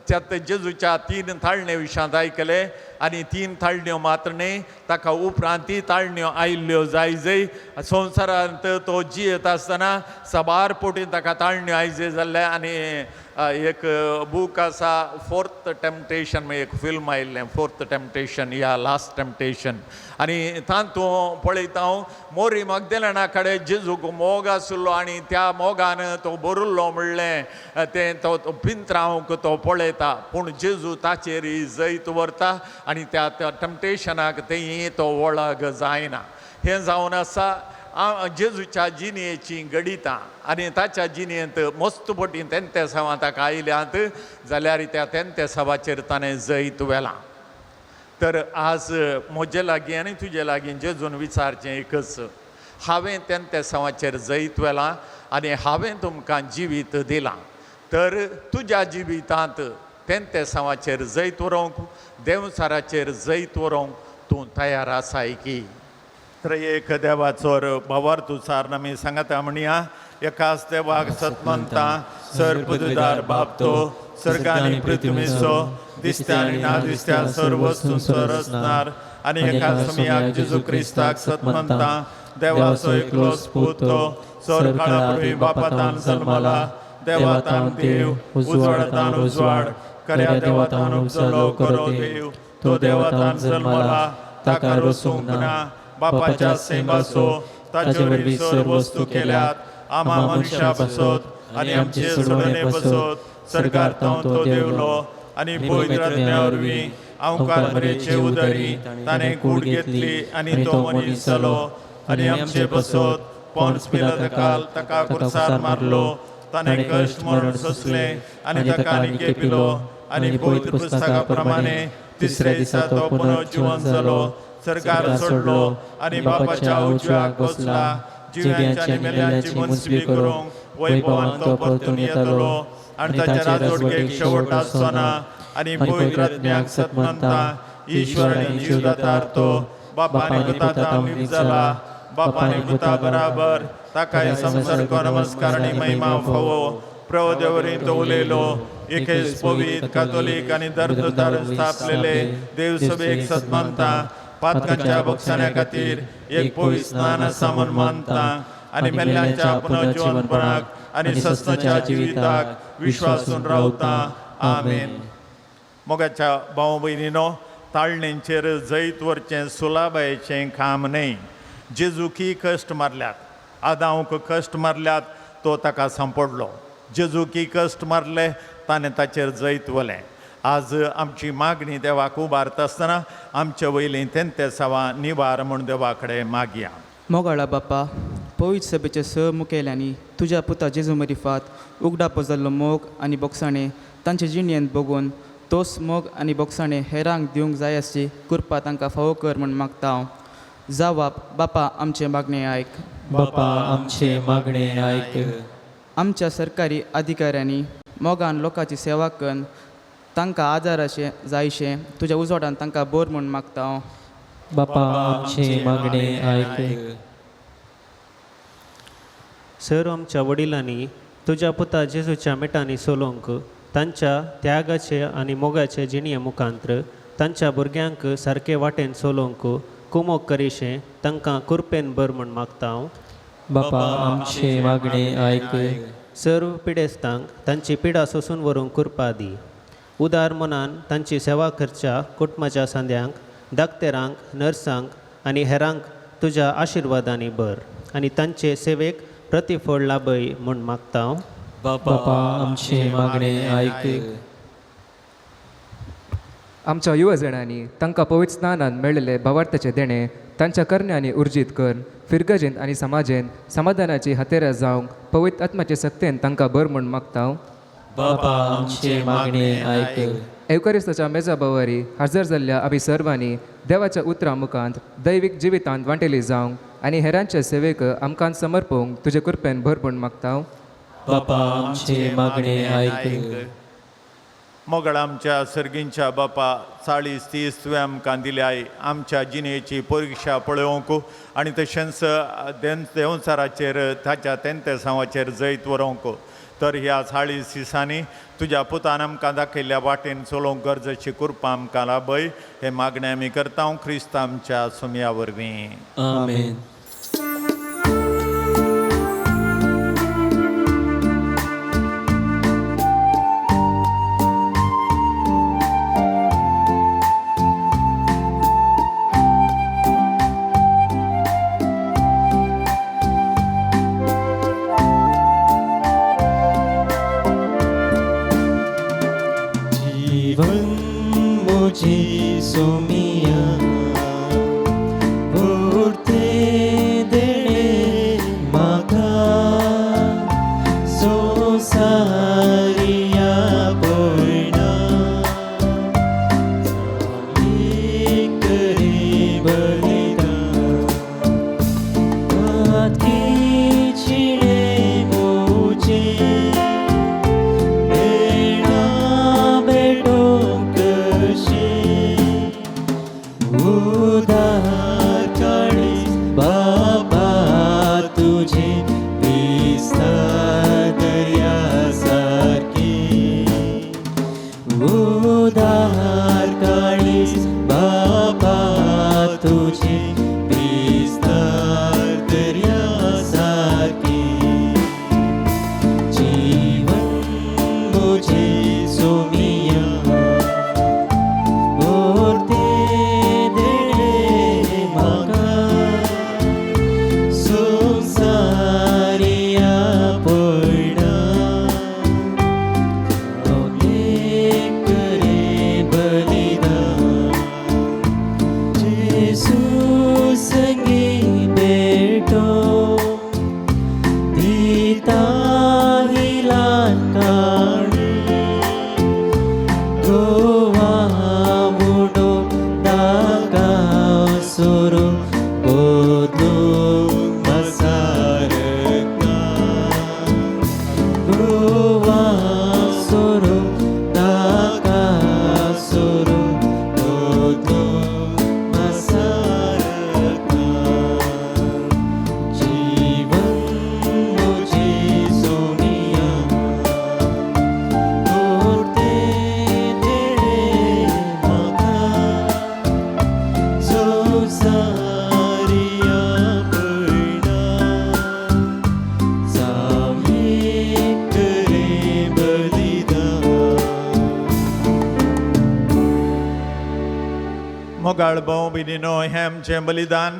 त्या जेजूच्या 3 ताळणे विशांत आयकलें, आनी 3 ताळण्यो मात्र न्ही, ताका उपरांत ताळण्यो आयिल्ल्यो जाय जय संवसारांत तो जियेत आसतना साबार पोटीन ताका ताळण्यो आयजे जाल्ले. आनी एक बूक आसा फोर्थ टेम्पटेशन, एक फिल्म आयिल्लें फोर्थ टेम्पटेशन या लास्ट टेम्पटेशन, आनी तातूंत पळयता हांव मोरी मगदेलना कडेन जेजूक मोग आशिल्लो आनी त्या मोगान तो भरिल्लो म्हणलें तें तो पिंत्रावंक तो पळयता, पूण जेजू ताचेर जैत व्हरता आनी त्या टेम्पटेशनाक तें तो वळग जायना. हें जावन आसा जेजूच्या जिणेची घडितां, आनी ताच्या जिणेंत मस्त पटी तेंतेसांवां ताका आयल्यांत जाल्यार त्या तेंतेसांवाचेर ताणें जैत व्हेलां. तर आज म्हजे लागीं आनी तुजे लागीं जेजून विचारचें एकच, हांवें तेंतेसांवाचेर जैत व्हेलां आनी हांवें तुमकां जिवीत दिलां, तर तुज्या जिवितांत तेंतेसांवाचेर जैत व्हरूंक, देंवचाराचेर जैत व्हरूंक तूं तयार आसाय की? एक देवाचोर भावार्थ उचार आमी सांगता म्हणया, एकाच देवाक सतमंता सर पदवीदार बाप तो सर्ग आनी पृथ्वीचो दिसत्या आनी ना दिसत्या सर्व वस्तूंचो रचणार, आनी एकाच स्वामयाक जेजू क्रिस्ताक सतमंता देवाचो एकलोच पूत तो सर काळा पूर्वी बापातान जल्मला, देवातान देव, उजवाडातान उजवाड, खऱ्या देवातान उपजलो खरो देव, तो देवातान जल्मला, ताका रसूंक ना, बापाच्या सेंबासो ताचे वरवीं सर्व वस्तू केल्यात, आमा मनशा बसत आनी आमचे सोडणे बसत सरकार तो देवलो आनी पवित्र आत्म्या वरवीं आमकार मरेचे उदरी ताणें कूड घेतली आनी तो मनीस जालो आनी आमचे बसत पोन्स पिलात ताका कुर्सार मारलो, ताणें कश्ट मरण सोंसलें आनी ताका निके पिलो आनी पवित्र पुस्तका प्रमाणे तिसऱ्या दिसा तो पुनर्जिवन जालो, सरकार सोडलो आनी बापाच्या उजव्याक बसला, जिव्यांची आनी मेल्ल्यांची मुन्सबी करूंक वैभवान तो परतून येतलो आनी ताच्या राजवटकेक शेवट आसचो ना, आनी पवित्र आत्म्याक सतमंता ईश्वर आनी जीवदातार तो बापा आनी पुता जाला, बापा आनी पुता बराबर ताकाय संसर्ग नमस्कार आनी महिमा फावो. प्रभुदेवरीन तो उलयलो, एकेच पवित्र कातोलीक आनी दर्ददार स्थापलेले देवसभेक सतमानता, पातकांच्या बक्षाण्या खातीर एक पवित्र स्नान आसा म्हूण मानता आनी मेल्ल्यांच्या पुनर्जीवनपणाक आनी सस्नाच्या जिविताक विश्वासून रावता. आमेन. मोगाच्या भाव भयणीनो, ताळणेंचेर जैत व्हरचें सुलाबायेचें काम न्हय. जेजूकी कश्ट मारल्यात, आदांवक कश्ट मारल्यात, तो ताका सांपडलो. जेजूकी कश्ट मारले, ताणें ताचेर जैत वलें. आज आमची मागणी देवाक उबारता आसतना आमचे वयलीं तेंतेसांवां निवार म्हूण देवा कडेन मागया. मोगाळा बापा, पवित्र सभेच्या स मुखेल्यांनी तुज्या पुता जेजू मरिफात उगडापो जाल्लो मोग आनी बोगसाणें तांचे जिणेंत बगून तोच मोग आनी बोगसाणें हेरांक दिवंक जाय आसची कृपा तांकां फावो कर म्हूण मागता हांव. जावाप बापा आमचें मागणें आयक. बापा आमचें मागणें आयक. आमच्या सरकारी अधिकाऱ्यांनी मोगान लोकांची सेवा करून तांकां आदाराशें जायशें तुज्या उजवाडान तांकां बोर म्हूण मागता हांव. बापा आमचें मागणें आयक. सर आमच्या वडिलांनी तुज्या पुता जेजूच्या मिठांनी सोलोवंक तांच्या त्यागाचे आनी मोगाचे जिणये मुखांत्र तांच्या भुरग्यांक सारके वाटेन सोलोवंक कुमोक करिशें तांकां कुरपेन भर म्हूण मागता हांव. बापा आमचें मागणें आयक. सर्व पिडेस्तांक तांची पिडा सोसून व्हरूंक कृपा दी. उदार मनान तांची सेवा करच्या कुटुंबाच्या सांद्यांक, दाक्तेरांक, नर्सांक आनी हेरांक तुज्या आशिर्वादांनी भर आनी तांचे सेवेक प्रतिफळ लाभय म्हूण मागता हांव. बापा आमचें मागणें आयक. आमच्या युवा जणांनी तांकां पवित्र स्नानान मेळिल्ले भावार्थाचे देणें तांच्या करण्यांनी उर्जीत करून फिरगजेंत आनी समाजेंत समाधानाची हतेरां जावंक पवित्र आत्माचे सक्तेन तांकां भर म्हूण मागता. बापा आमचें मागणें आयक. एवकारिस्ताच्या मेजा बावारी हजर जाल्ल्या आमी सर्वांनी देवाच्या उतरां मुखांत दैवीक जिवितांत वांटेली जावंक आनी हेरांचे सेवेक आमकां समर्पूंक तुजे कृपेन भर म्हूण मागता. बापा आमचें मागणें आयक. मोगळ आमच्या सर्गींच्या बापा, 40-30 तुवें आमकां दिल्याय आमच्या जिणेची परिक्षा पळोवंक आनी तशेंच देंवचाराचेर ताच्या तेंतेसांवाचेर जैत व्हरूंक. तर ह्या 40 दिसांनी तुज्या पुतान आमकां दाखयल्ल्या वाटेन चलोवंक गरजेची कृपा आमकां लाभय हे मागणें आमी करता क्रिस्त आमच्या सुमया वरवीं. आमेन. जीवन मुझे सोमिया उरते देणे म्हाका संवसारिया पळना करे बलिदान जिणे मुझे मेळा भेटोवंक कशें उदार काळीज बाबा तुजें विस्तार दर्या सारकें उदार काळीज बाबा तुजें विस्तार दर्या सारकें जीवन मुझे सोमिया मोरते देणे म्हाका संवसारिया पळना एक रे बलिदान जेसू संगी भेटो दिता ही ल्हान काणी गोवा उडो दागा सोरो बदलूंक मसारका गोवा सोरो दागा सोरो बदलूंक मसारका जीवन मुझे सोनिया मोरते देणे म्हाका संवसारिया पळना सावळेक रे बलिदान. मोगाळ भाव भयणीनो, हें आमचें बलिदान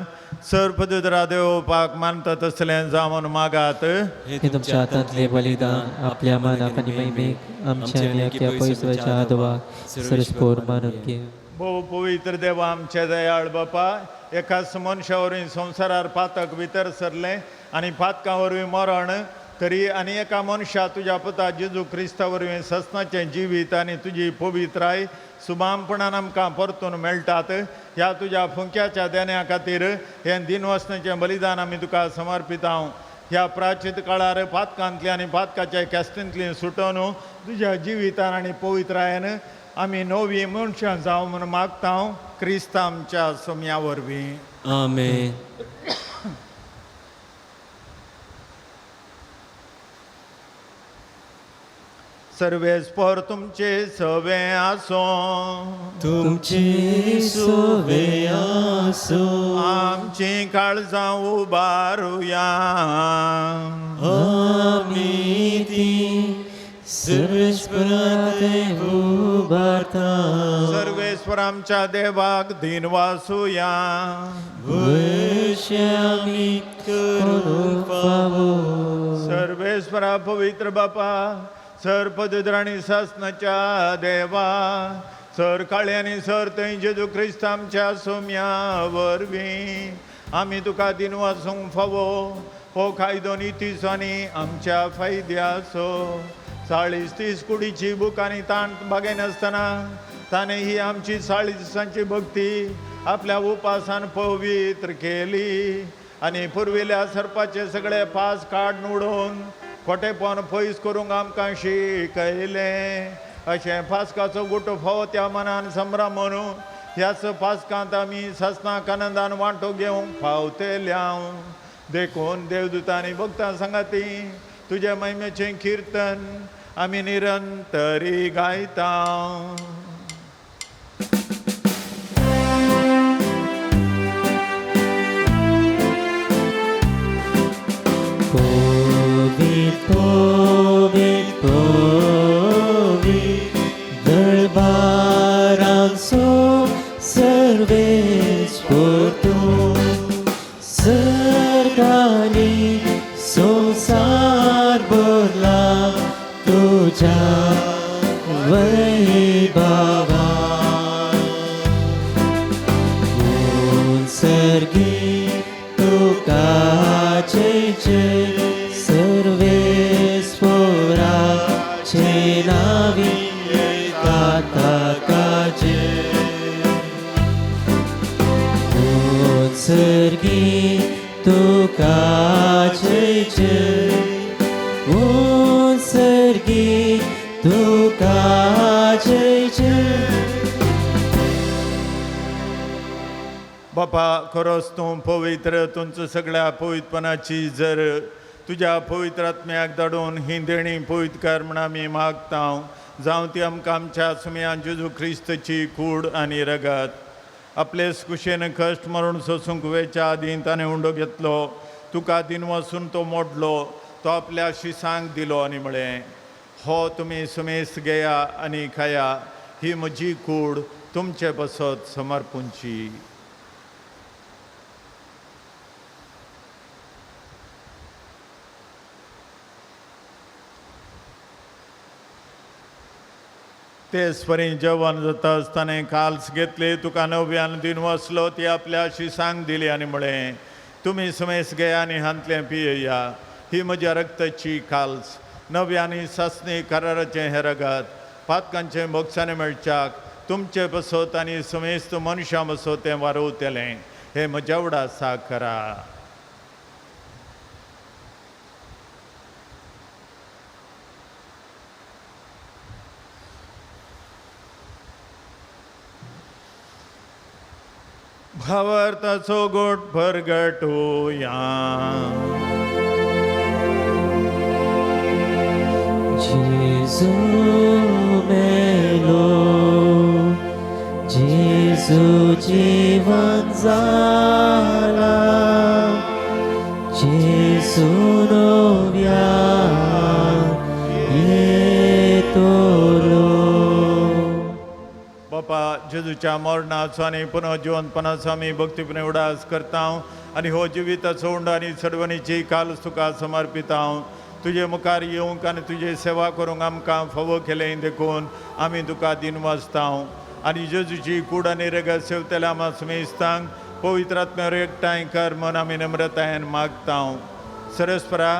सर्पदुद्रा देवपाक मानता तसलें जावन मागात. हे तुमच्या हातांतले बलिदान आपल्या मानाक आनी महिमेक आमच्या आनी अख्ख्या पयसव्याच्या आदवाक सरस्पोर मानून घे. भोव पवित्र देवा आमच्या दयाळ बापा, एकाच मनशा वरवीं संवसारार पातक भितर सरलें आनी पातकां वरवीं मरण, तरी आनी एका मनशा तुज्या पुता जेजू क्रिस्ता वरवीं ससनाचें जिवीत आनी तुजी पवित्राय सुबामपणान आमकां परतून मेळटात. ह्या तुज्या फुंक्याच्या देण्या खातीर हें दिनवासनाचें बलिदान आमी तुका समर्पितां. ह्या प्राचीत काळार पातकांतली आनी पातकाच्या कॅस्टींतली सुटोवन तुज्या जिवितान आनी पवित्रायेन आमी नवी मनशां जावं म्हूण मागता, क्रिस्त आमच्या सोम्या वरवीं. आमेन. सर्वेस्पर तुमचे सवे आसो. तुमचे सोवे आसो. आमची काळजां उबारुया. आमी ती सर्वेस्पराते उबारता. सर्वेस्पर आमच्या देवाक दिनवासुया. आमी करूंक फावो. सर्वेस्परा पवित्र बापा, सर पवित्र आनी सासनाच्या देवा, सर काळे आनी सर थंय जेजू क्रिस्त आमच्या सोम्या वरवीं आमी तुका दिनवासूंक फावो. हो कायदो नितीचो आनी आमच्या फायद्याचो. 40-30 कुडीची भूक आनी ताण भागयनासतना ताणें ही आमची 40 दिसांची भक्ती आपल्या उपासान पवित्र केली आनी पुर्विल्ल्या सर्पाचे सगळे पास काडून उडोवन खोटेपण पयस करूंक आमकां शिकयलें. अशें पास्काचो गुटो फावो त्या मनान संभ्रमून ह्याच पास्कांत आमी सासणाक आनंदान वांटो घेवंक फावतेल्या. देखून देवदूतांनी भक्तां सांगाती तुज्या महिमेचें किर्तन आमी निरंतरी गायता. पवित्र पवित्र पवित्र दरबारांचो सर्वेस्पर तूं, सर्गांनी संवसार भरला तुज्या वैभवान. सर्गी तुका जय जय सर्वेस्पराचे नावी ताका जय. सर्गी तुका जय जय, सर्गी तुका जय जय. बापा खरोच तूं पवित्र, तुमचो सगळ्या पवित्रपणाची जर तुज्या पवित्र आत्म्याक धाडून ही देणी पवित्र कर म्हण आमी मागता. जावं ती आमकां आमच्या सुमयान जेजू क्रिस्तची कूड आनी रगत. आपले कुशेन कश्ट मरण सोसूंक वेच्या आदीं ताणें उंडो घेतलो, तुका दिनवासून तो मोडलो, तो आपल्या शिसांक दिलो आनी म्हळें, हो तुमी सुमेस घेया आनी खाया, ही म्हजी कूड तुमचे बसत समर्पूंची. तेच परी जेवण जाता आसतना काल्स घेतले, तुका नव्यान दिनवासलो, ती आपल्या शिसांक दिली आनी म्हळें, तुमी सुमेस घेया आनी हांतलें पियेया, ही म्हज्या रक्ताची काल्स, नव्या आनी सासणी कराराचें हें रगत, पातकांचें भोगसाणें मेळच्याक तुमचे बसत आनी समेस्त मनशां बसत तें वारवतलें, हें म्हज्या उडासा करा. भावार्थाचो गोट परगटूया. जेजू मेलो, जेजू जीवन जाला, जेजू नव्या येतलो. बापा जेजूच्या मरणाचो आनी पुनर्जिवनपणाचो आमी भक्तीपणे उडास करता आनी हो जिविताचो उंडो आनी चडवणीची काल तुका समर्पिता. तुजे मुखार येवंक आनी तुजी सेवा करूंक आमकां फावो केलें देखून आमी तुका दिनवासता. आनी जेजूची कूड आनी रगत सेवतल्या आमा सुमेस्तांक पवित्र आत्म्यार एकठांय कर म्हूण आमी नम्रतायेन मागता. सरस्परा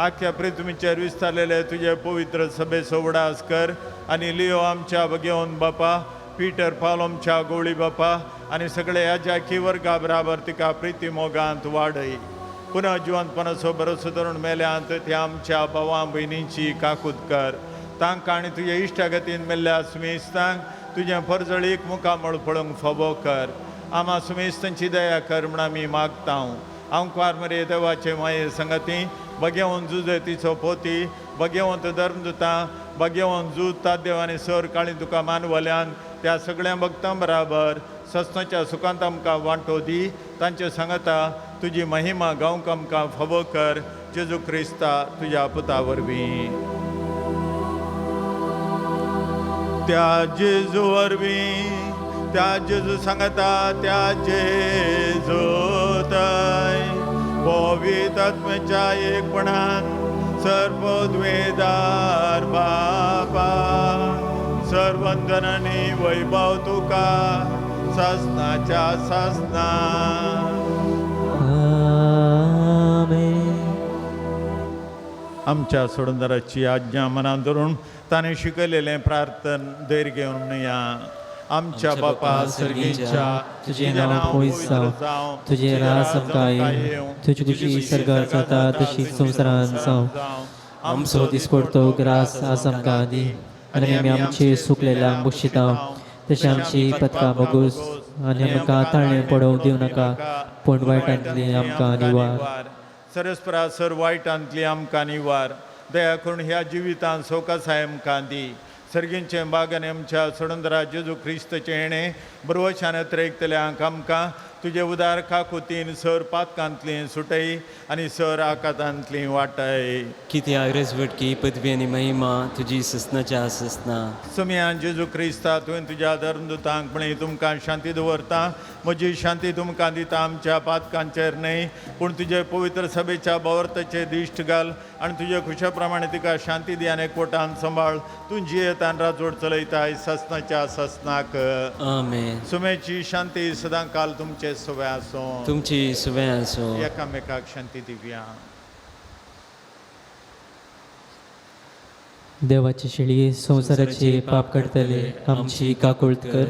आख्या पृथ्वीचेर विस्तारलेले तुजे पवित्र सभेचो उडास कर आनी लियो आमच्या भगेवन बापा, पीटर पावल आमच्या गोवळी बापा आनी सगळे ह्या वर्गा बराबर तिका प्रिती मोगांत वाडय. पुनः जिवंतपणाचो भरोसो धरून मेल्यांत त्या आमच्या भावां भयणींची काकूत कर. तांकां आनी तुजे इश्टागतीन मेल्ल्या सुमेस्तांक तुजें फरजळीक मुखामळ पळोवंक फावो कर. आमा सुमेस्तांची दया कर म्हूण आमी मागता. आंकवार मरे देवाचे माये संगती भगेवन जुजे तिचो पोती, भगेवंत धर्मदुतां, भगेवन जूत तादेव आनी सर काळी तुका मानवल्यान त्या सगळ्या भक्तां बराबर सस्नाच्या सुखांत आमकां वांटो दी. तांचे सांगता तुजी महिमा गावंक आमकां फावो कर. जेजू क्रिस्ता तुज्या पुता वरवीं. त्या जेजू वरवीं, त्या जेजू सांगता, त्या जेजू तय पवित्र आत्म्याच्या एकपणान सर्वद्वेदार बापा सर्वंदनानी वैभव तुका सासनाच्या सासना. आमच्या सोडंदराची आज्ञा मनात धरून ताणें शिकयलेलें प्रार्थन धैर्य घेवन या. आमच्या बापा सर्गीच्या, तुजें नांव पवित्र जावं, तुजें राज आमकां येवं, तुजी खुशी सर्गार जाता तशी संवसारांत जावं. आमचो दिसपडतो ग्रास आज आमकां दी आनी आमी आमचे सुकलेल्यांक बक्षिता तशें आमची पदकां बगूस आनी आमकां ताळणें पडोवंक दिवं नाका, पूण वायटांतली आमकां निवार. सरस्परा सर वायटांतली आमकां निवार. दया करून ह्या जिवितांत सोकासाय आमकां दी. सर्गींचें बागान आमच्या सोडंदरा जेजू क्रिस्तचें हेणें बरवशान त्रेकतल्यांक आमकां तुजे उदार काकुतीन सर पातकांतली सुटय आनी सर आकातांतली वाटय. कित्याक रेजवटकी पदवी आनी महिमा तुजी ससनाच्या ससना. सुमयान जेजू क्रिस्ता तुवें तुज्या धर्मदुतांक म्हळें तुमकां शांती दवरता, म्हजी शांती तुमकां दिता. आमच्या पातकांचेर न्हय पूण तुजे पवित्र सभेच्या भावार्थाचेर दिश्ट घाल आनी तुजे खुशा प्रमाणे तिका शांती दी आनी एकवटान सांबाळ. तूं जियेतान राजवट चलयताय ससनाच्या ससनाक. आमेन. सुमेची शांती सदां काल तुमचे सुवे आसूं. तुमची सुवे आसूं. एकामेकाक शांती दिवया. देवाची शेळी संवसाराचे पाप करतले आमची काकुळत कर.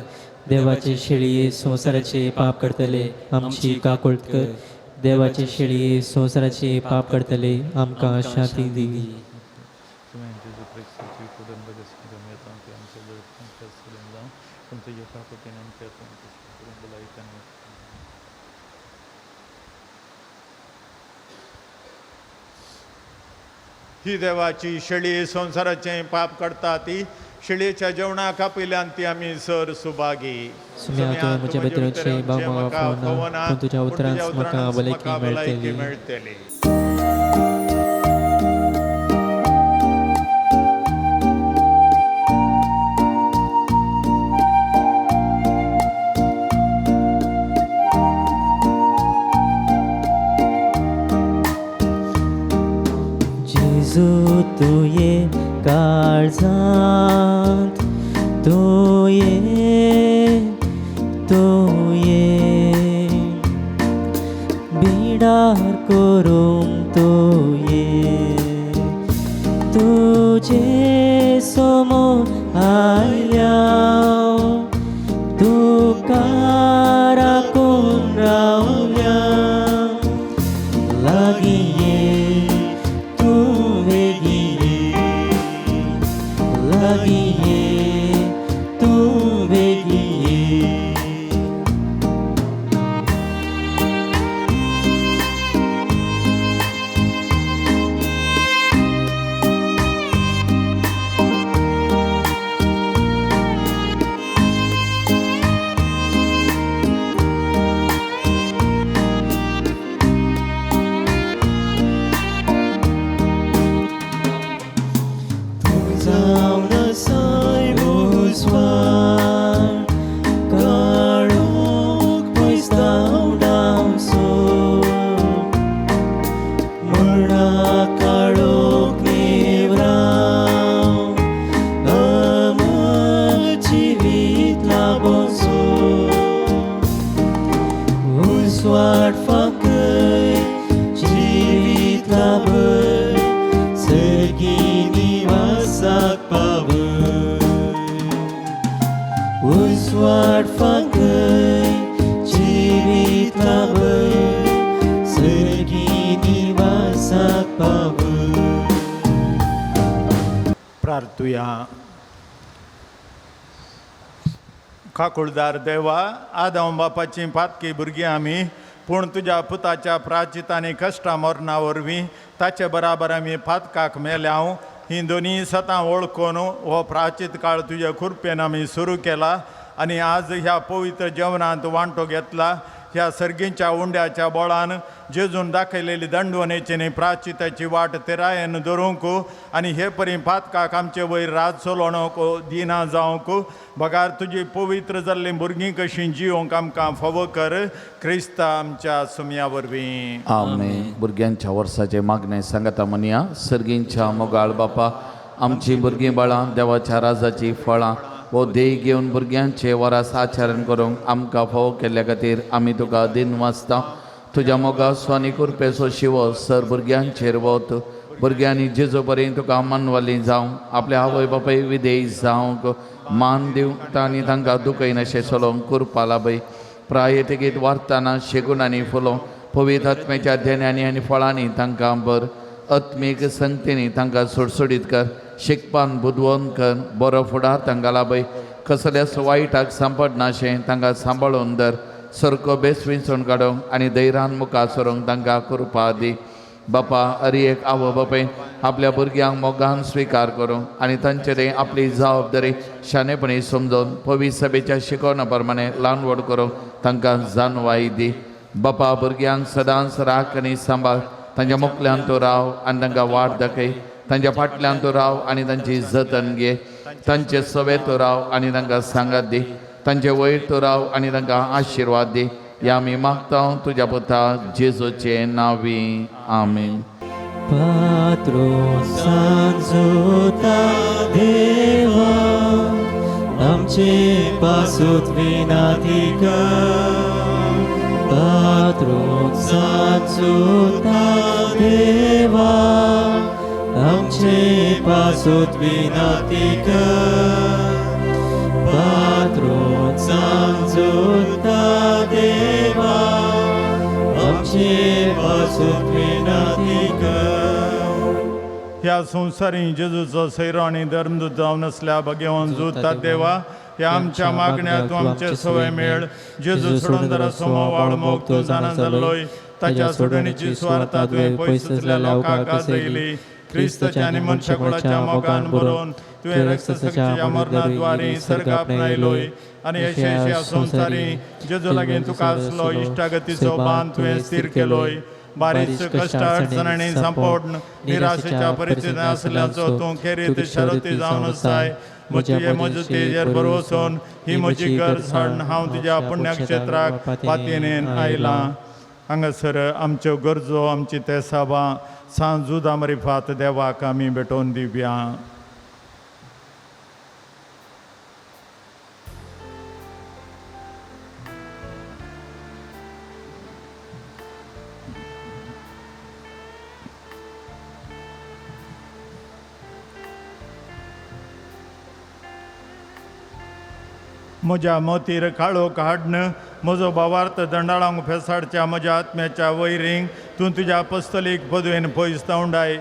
देवाची शेळी संवसाराचे पाप करतले आमची काकुळत कर. देवाची शेळी संवसाराचे पाप करतले आमकां शांती दी. ही देवाची शेळी संवसाराचें पाप करता ती शेळयेच्या जेवणाक आपयल्यान ती आमी सर सुभागी. सुम्या तुवें म्हज्या भितरचे बाबा फोवना, पूण तुज्या उतरांच म्हाका भलायकी मेळटली. जेजू तुये काळजांत, तुये तुये बिडार करूंक तुये, तुजे समोर आयल्या तुका राखून रावल्या. लागीं ये तूं वेगीं ये, लागीं ये तूं वेगीं ये. जावन आसा सर्गी निवासाक पावय उजवाड फांकय जिवीत लाभय सर्गी निवासाक पावय. प्रार्थुया. काकुळदार देवा, आदम बापाची पातकी भुरगीं आमी, पूण तुज्या पुताच्या प्राचित आनी कश्टा मरणा वरवीं ताचे बराबर आमी पातकाक मेल्या. ही दोनी सतां वळखून हो प्राचीत काळ तुज्या कृपेन आमी सुरू केला आनी आज ह्या पवित्र जेवणांत वांटो घेतला. ह्या सर्गीच्या उंड्याच्या बोळान जेजून दाखयलेली दंडवणेची आनी प्राचिताची वाट तेरायेन धरूंक आनी हे परी पातकाक आमचे वयर राज चलोवंक दिना जावंक बगार तुजी पवित्र जाल्लीं भुरगीं कशीं जिवंक आमकां फावो कर, क्रिस्ता आमच्या सुमया वरवीं. आमेन. भुरग्यांच्या वर्साचे मागणें सांगता म्हणया. सर्गींच्या मोगाळ बापा, आमची भुरगीं बाळां देवाच्या राजाचीं फळां हो देह घेवन भुरग्यांचे वरास आचरण करूंक आमकां फावो केल्ल्या खातीर आमी तुका दिन वाचता. तुज्या मोगाचो आनी कृपेचो शिवो सर भुरग्यांचेर वत. भुरग्यांनी जेजो बरें तुका मानवाली जावं, आपल्या आवय बापाय विधेय जावंक मान दिवंक आनी तांकां दुखयनाशें चलोवंक कृपा लाभय. प्राय तेगीत वारतना शेगूण आनी फुलों पवित्र आत्म्याच्या देण्यांनी आनी फळांनी तांकां बर आत्मीक संगतींनी तांकां सुडसुडीत कर, शिकपान बुदवंत कर, बरो फुडार तांकां लाभय. कसल्याच वायटाक सांपडनाशें तांकां सांबाळून धर. सारको बेस विंचून काडूंक आनी धैर्यान मुखार सरूंक तांकां कृपा दी. बापा, अरी एक आवय बापायन आपल्या भुरग्यांक मोगान स्विकार करूंक आनी तांचेर आपली जबाबदारी शाणेपणी समजून पवित्र सभेच्या शिकवणा प्रमाणे ल्हान व्हड करूंक तांकां जाणवाय दी. बापा, भुरग्यांक सदांच राख आनी सांबाळ. तांच्या मुखल्यान तूं राव आनी तांकां वाट दाखय. तांच्या फाटल्यान तूं राव आनी तांची जतन घे. तांचे सवे तूं राव आनी तांकां सांगात दी. तांचे वयर तूं राव आनी तांकां आशिर्वाद दी. ह्या आमी मागता तुज्या पुता जेजूचे नांवी. आमेन. पात्रो सांजोता देवा, आमचे पासूत विनाती कर. पात्रो सांजोता देवा, आमचे पासूत विनाती कर. पात्रो सांजोता देवा, आमचे पासूत विनाती कर. ह्या संवसारी जेजूचो सैरो आनी धर्मदूत जावन आसल्या भगेवन जुता देवा, ह्या आमच्या मागण्या तूं आमचे सवय मेळ. जेजू सोडून मोवाळ मोग तूं जाणा जाल्लोय, ताच्या सोडणीची सुवार्ता तुवें पयस लोकांक गाजयली. क्रिस्ताच्या आनी मनशाकुळाच्या मोगान बरोवन तुवें रक्तसाक्षीच्या मरणाद्वारे सर्ग आपणायलोय आनी अशें ह्या संवसारी जेजू लागीं तुका आसलो इश्टागतीचो बांद तुवें स्थीर केलोय. बारीक कश्ट अडचणांनी सांपोडन निराशेच्या परिस्थितींत आसल्याचो तूं खेरीत शरती जावन आसाय. म्हजी मजतीचेर भरवसून ही म्हजी गरज हाडून हांव तुज्या पुण्यक्षेत्राक पातयेन आयलां. हांगासर आमच्यो गरजो, आमची तेसाबां सांज जुदा मरिफात देवाक आमी भेटोवन दिवया. म्हज्या मोतीर काळोख हाडन म्हजो भावार्थ दंडाळांक फेसाडच्या म्हज्या आत्म्याच्या वैरींक तूं तुज्या पस्तलीक पदवेन पयस तवंडाय.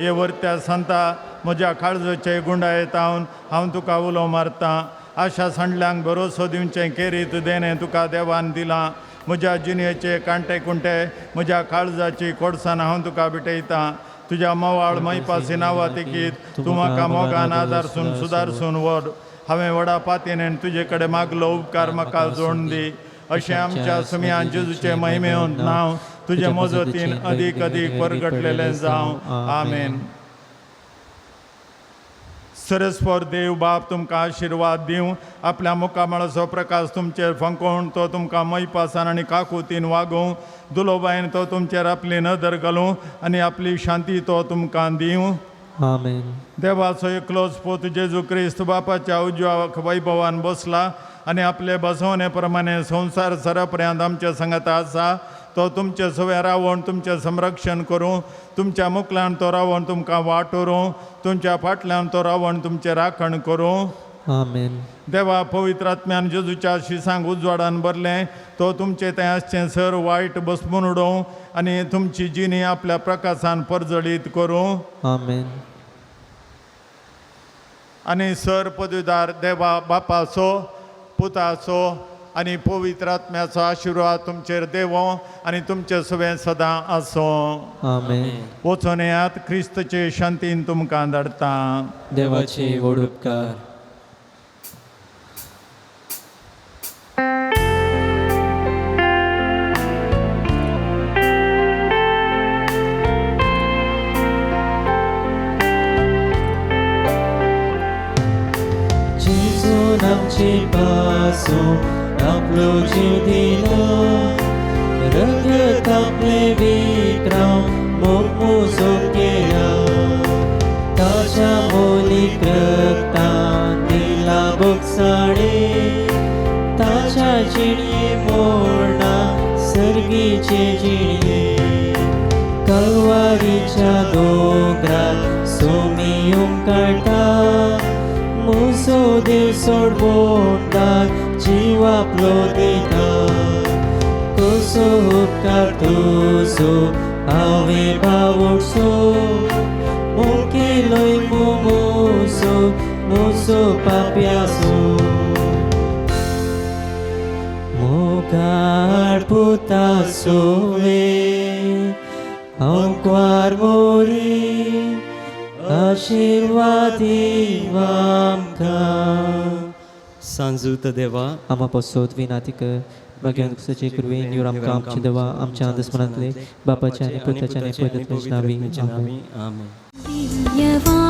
हे वरत्या सांता, म्हज्या काळजाचे गुंडाये तावन हांव तुका उलो मारतां. आशा सांडल्यांक भरोसो दिवचें केरीत देणें तुका देवान दिलां. म्हज्या जिणेचे कांटे कुंटे, म्हज्या काळजाची कोडसाण हांव तुका भेटयतां. तुज्या मोवाळ मैपासी नांवा तिकीत तूं म्हाका मोगान आदारसून सुदारसून व्हर. हांवें व्हडा पातयेन तुजे कडेन मागलो उपकार म्हाका जोडून दी. अशें आमच्या सुमयान जेजूचे महिमेवन नांव तुजे मजतीन अदीक अदीक परगटलेलें जावं. आमेन. सरस्वर देव बाप तुमकां आशिर्वाद दिवं. आपल्या मुखामळाचो प्रकाश तुमचेर फांकोवन तो तुमकां मैपासान आनी काकुतीन वागोवं. दुलोबायन तो तुमचेर आपली नदर घालूं आनी आपली शांती तो तुमकां दिवं. आमेन. देवाचो एकलोच पूत जेजू क्रिस्त बापाच्या उजव्या वैभवान बसला आनी आपले बसवणे प्रमाणे संवसार सरपर्यंत आमच्या संगत आसा. तो तुमचे सवें रावण तुमचें संरक्षण करूं. तुमच्या मुखल्यान तो रावण तुमकां वाट व्हरूं. तुमच्या फाटल्यान तो रावण तुमचें राखण करूं. आमेन. देवा पवित्र आत्म्यान जेजूच्या शिसांक उजवाडान भरलें तो तुमचें तें आसचें सर वायट बसमून उडोवं आनी तुमची जिणी आपल्या प्रकाशान परजळीत करूं. आमेन. आनी सर पदवीदार देवा बापाचो पुताचो आनी पवित्र आत्म्याचो आशिर्वाद तुमचेर देवो आनी तुमचे सवें सदां आसूं. आमेन. वचून येयात, क्रिस्तचे शांतीन तुमकां धाडटा. देवाचे व्हड उपकार. जेजून आमचे पासून आपलो जीव दिलो, रगत आपले विक्राव मोग मुजो केला, ताच्या मोलीक रगतान दिला बोगसाणे, ताच्या जिणये मोडणा सर्गीचे जिणये, कलवारीच्या दोंगरार सोमी काडटा, मुसो देव सोडवणदार जीव आपलो दिता, कसो उपकार तुजो हांवें बावडसो, मुखेलोय मुसो मुसो पापयासो, मुखार पुता सोवे अंकवार मोरी आशिर्वादी आमकां. सांजूत देवा आमा पसोत विनाती कर मागीर दुसऱ्याचे कृपेन निवर आमकां आमचे देवा आमच्या दुस्मनांतले बापाच्या आनी पुताच्या आनी पवित्र आत्म्याच्या नांवी. आमेन. आमेन. दिव्यवाणी.